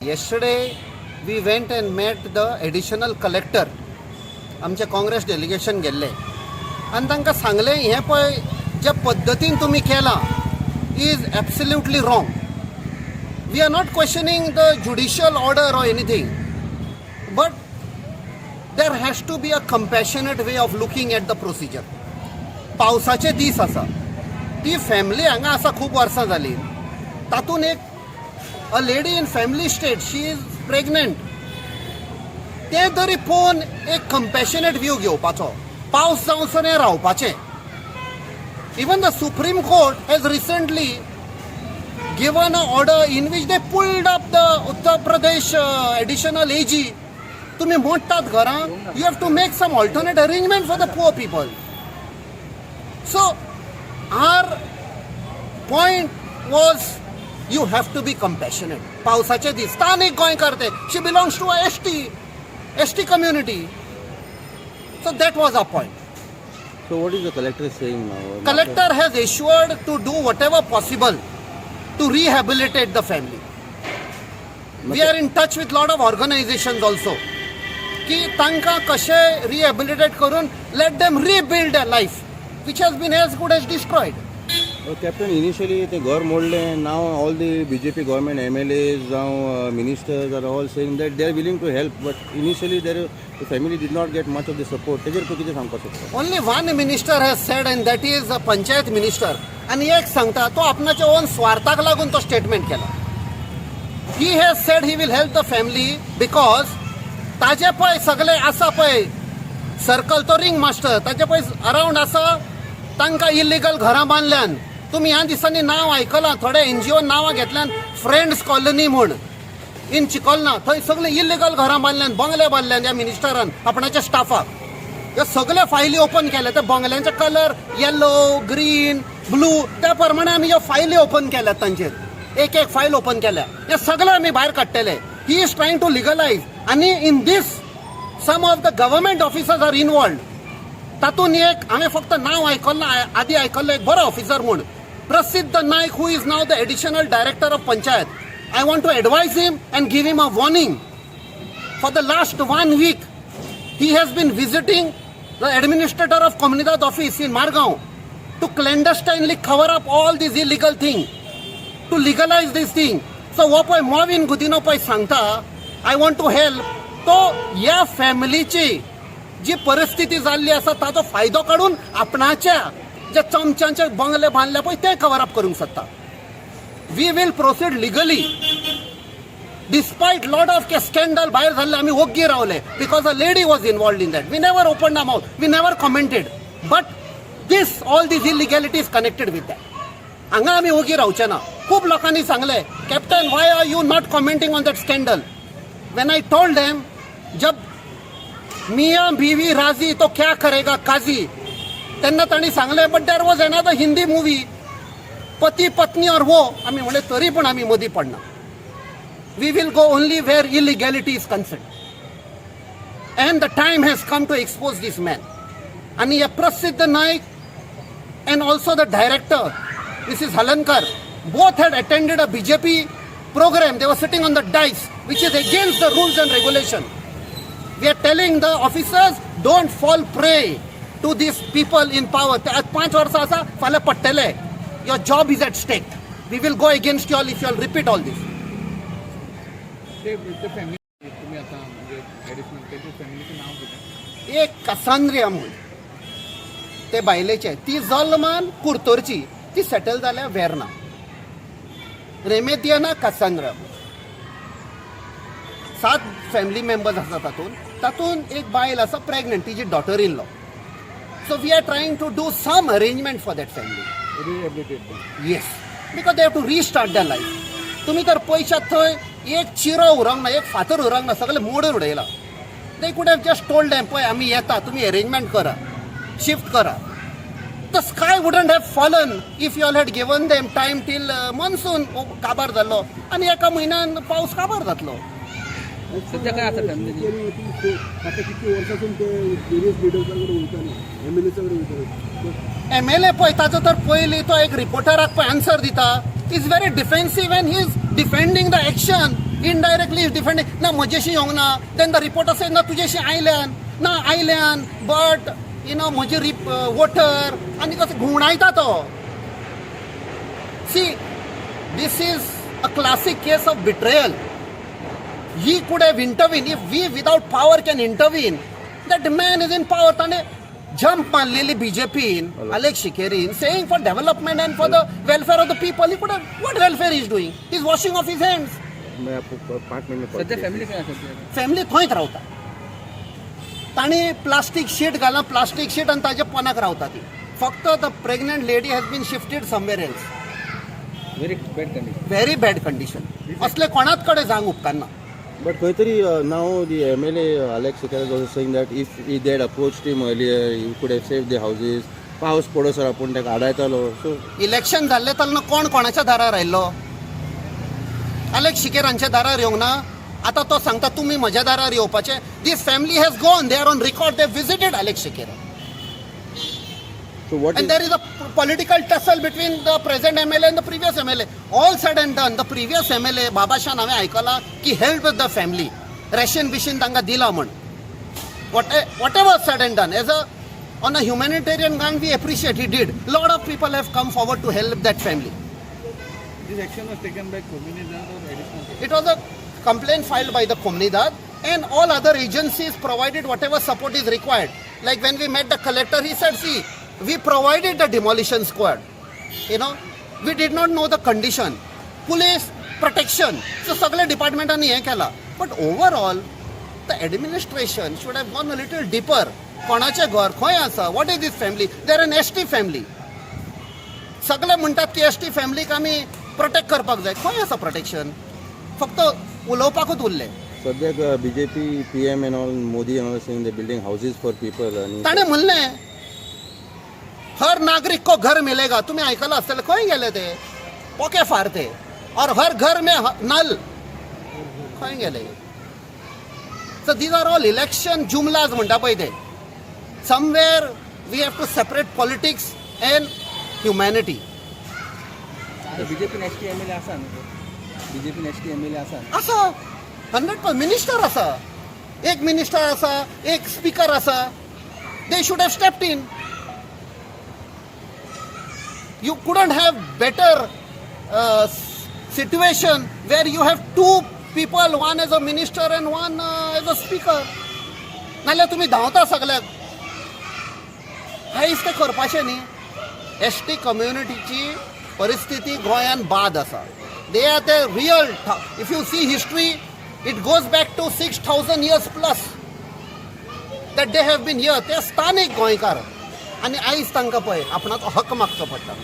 Yesterday we went and met the additional collector. आमचें Congress delegation गेल्लें आनी तांकां सांगलें, हें पळय, ज्या पद्दतीन तुमी केलां is absolutely wrong. We are not questioning the judicial order or anything, but there has to be a compassionate way of looking at the procedure. पावसाचे दीस आसा, ती फॅमिली हांगा आसा खूब वर्सां जालीं. तातूंत एक a lady in family state, she is pregnant. तें तरी पळोवन एक कंपॅशनेट व्यू घेवपाचो. पावस जावसर हें रावपाचें. Even the Supreme Court has recently given an order in which they pulled up the Uttar Pradesh additional AG. तुम्ही मोडटात घरां, you have to make some alternate arrangement for the poor people. So our point was, you have to be compassionate. पावसाचे दीस, स्थानीक गोंयकार ते, she belongs to ST community. So that was our point. So what is the collector saying now? Collector has assured to do whatever possible to rehabilitate the family. We are in touch with lot of organizations also की तांकां कशें रिहॅबिलिटेट करून let them rebuild a life which has been as good as destroyed. Captain, initially ते घर मोडले. Now all the BJP government MLAs, जावं ministers are all saying that they are willing to help, but initially there the family did not get much of the support. तेजेर तूं कितें सांगपाक सोदता? Only one minister has said, and that is a panchayat minister. आनी एक सांगता, तो आपणाच्या own स्वार्थाक लागून तो स्टेटमेंट केला. He has said he will help the family because ताजे पळय सगळे आसा पळय सर्कल, तो रिंग मास्टर, ताजे पळय अरावंड आसा, तांकां इलिगल घरां बांदल्यान. तुमी ह्या दिसांनी नांव आयकलां, थोडे एनजीओ नांवां घेतल्यान, फ्रेंड्स कॉलनी म्हूण इन चिकोलना, थंय सगळे इलिगल घरां बांदल्यान, बंगले बांदल्यान ह्या मिनिस्टरान आपणाच्या स्टाफाक. ह्यो सगळे फायली ओपन केले. त्या बंगल्यांचे कलर येलो, ग्रीन, ब्लू, त्या प्रमाणे आमी ह्यो फायली ओपन केल्यात. तांचेर एक एक फायल ओपन केल्या. हे सगळे आमी भायर काडटले. He is trying to legalize आनी in this some of the government officers are involved. तातूंत एक हांवें फक्त नांव आयकल्लां, आदी आयकल्लो, एक बरो ऑफिसर म्हूण, प्रसिद्ध Naik, who is now the additional director of panchayat. I want to advise him and give him a warning. For the last one week he has been visiting the administrator of Comunidade office in Margao to clandestinely cover up all these illegal thing, to legalize this thing. So हो पळय मॉविन गुदिनो पळय सांगता, "I want to help." तो ह्या फॅमिलीची जी परिस्थिती जाल्ली आसा ताचो फायदो काडून आपणाच्या जे चमच्यांचे बंगले बांदले पळय, ते कवर अप करूंक सोदता. We will proceed legally. Despite lot of scandal भायर जाल्ले, आमी ओग्गी रावले because a lady was involved in that. We never open a mouth, we never commented, but this all these illegalities connected with that. हांगा आमी ओगी रावचे ना. खूब लोकांनी सांगले, "Captain, why are you not commenting on that scandal?" When I told them, "जब मियाँ बीवी राजी तो क्या करेगा काजी," तेन्ना तांणी सांगले, "But there was another Hindi movie, पती पत्नी और वो." आमी म्हणलें, तरी पण आमी मदीं पडना. We will go only where illegality is concerned. And the time has come to expose this man. And हे प्रसिद्ध Naik and also the director, Mrs. Halankar, both had attended a BJP program. They were sitting on the dais, which is against the rules and regulation. We are telling the officers, don't fall prey to these people in power. ते आज 5 वर्सां आसा, फाल्यां पडटले. Your job is at stake. We will go against you all if you all repeat all this. ते ते family तुम्ही आता म्हणजे ॲडिशनल, त्याच्या फॅमिलीचं नाव कितें? एक कसांद्रिया म्हूण ते बायलेचे. ती जल्मान कुर्तोरची, ती सेटल जाल्या वेर्ना. रेमेदियाना कसांद्रा. सात फॅमिली मेंबर्स आसा. तातूंत तातूंत एक बायल आसा प्रेग्नंट, तिजी daughter in law. So we are trying to do some arrangement for that family. Rehabilitate. Yes, because they have to restart the life. तुमी तर पयशात, थंय एक चिरो उरंक ना, एक फातर उरंक ना, सगळें मोडून उडयला. They could have just told them, पळय, आमी येता, तुमी अरेंजमेंट करा, शिफ्ट करा. The sky wouldn't have fallen if you all had given them time till monsoon काबार जाल्लो आनी एका म्हयन्यान पावस काबार जातलो. सध्या काय आसा फॅमिली? आता कितकी वर्सासून ते वेरियस लिडर्सां कडेन वयताले, एमएलएचा कडेन वयताले. एमएलए पळय, ताजो तर पयलीं तो एक रिपोर्टराक पळय आन्सर दिता, is very defensive and he is defending the action. Indirectly is defending. ना, म्हजेशी येवंक ना. Then the reporter से, ना, तुजेशी आयल्यान ना आयल्यान, बट you know म्हजे रिप वोटर आनी कसो घुंवडायता तो. See, this is a classic case of betrayal. He could have intervened. If we without power can intervene, that man is in power. ताणें jump मारलेली बीजेपीन, Alex शिकेरीन, saying for development and for the welfare of the people. He could have, what welfare is doing? Is washing off his hands. मैं आपको 5 minute में call सध्या करूँ. Family खंय आसा ती? फॅमिली थंयच रावता. ताणें प्लास्टीक शीट घालां, प्लास्टीक शीट, आनी ताजे पोनाक रावता ती. फक्त the pregnant lady has been shifted somewhere else. Very bad condition. Very bad condition. असले कोणाच कडेन जावंक उपकारना. But खंय तरी now the MLA Alex Sequeira is also saying that if he they had approached him earlier, he could have saved the houses. पावस पडसर आपूण ताका आडायतालो, सो इलेक्शन जाल्लें तेन्ना कोण कोणाच्या दारार आयिल्लो? अलेक्स शिकेर हांच्या दारार येवंक ना. आतां तो सांगता तुमी म्हज्या दारार येवपाचें. This family has gone, they are on record, they visited Alex Sequeira. So what And there is a political tussle between the present MLA and the previous MLA. All said and done, the previous MLA, बाबाशान, हांवें आयकलां की help the family, ration बिशीन तांकां दिलां म्हण. Whatever said and done, as a on a humanitarian ground, we appreciate he did. Lot of people have come forward to help that family. This action was taken by Comunidade or additional? It was a complaint filed by the Comunidad, and all other agencies provided whatever support is required. Like when we met the collector, he said, "See, we provided the demolition squad. We did not know the condition. Police protection." So सगळे डिपार्टमेंटांनी हें केलां. But overall, the administration should have gone a little deeper. कोणाचें घर खंय आसा? What is this family? They are an ST family. सगळे म्हणटात की एस टी फॅमिलीक आमी प्रोटेक्ट करपाक जाय. खंय आसा प्रोटेक्शन? फक्त उलोवपाकूच उरलें. सद्याक BJP PM and all, Modi and all saying they building houses for people आनी ताणें म्हणलें हर नागरिक को घर मिलेगा. तुम्ही आयकलां आसतलें. खंय गेले ते? पोके फारते. और हर घर में नल खंय गेले? So these are all election जुमलाज म्हणटा पळय ते. Somewhere we have to separate politics and humanity. BJP ST MLA आसा न्हू? बीजेपी एसटी एमएलए आसा न्हू? आसा, 100 मिनिस्टर आसा. एक मिनिस्टर आसा, एक स्पीकर आसा. They should have stepped in. You couldn't have better situation where you have two people, one as a minister and one as a speaker. नाल्यार तुमी धांवता सगल्याक. आयज तें करपाचें न्ही. एस टी कम्युनिटीची परिस्थिती गोंयान बाद आसा. They are the real, if you see history, it goes back to 6,000 years plus that they have been here. ते स्थानीक गोंयकार आनी आयज तांकां पळय आपणाचो हक मागचो पडटा.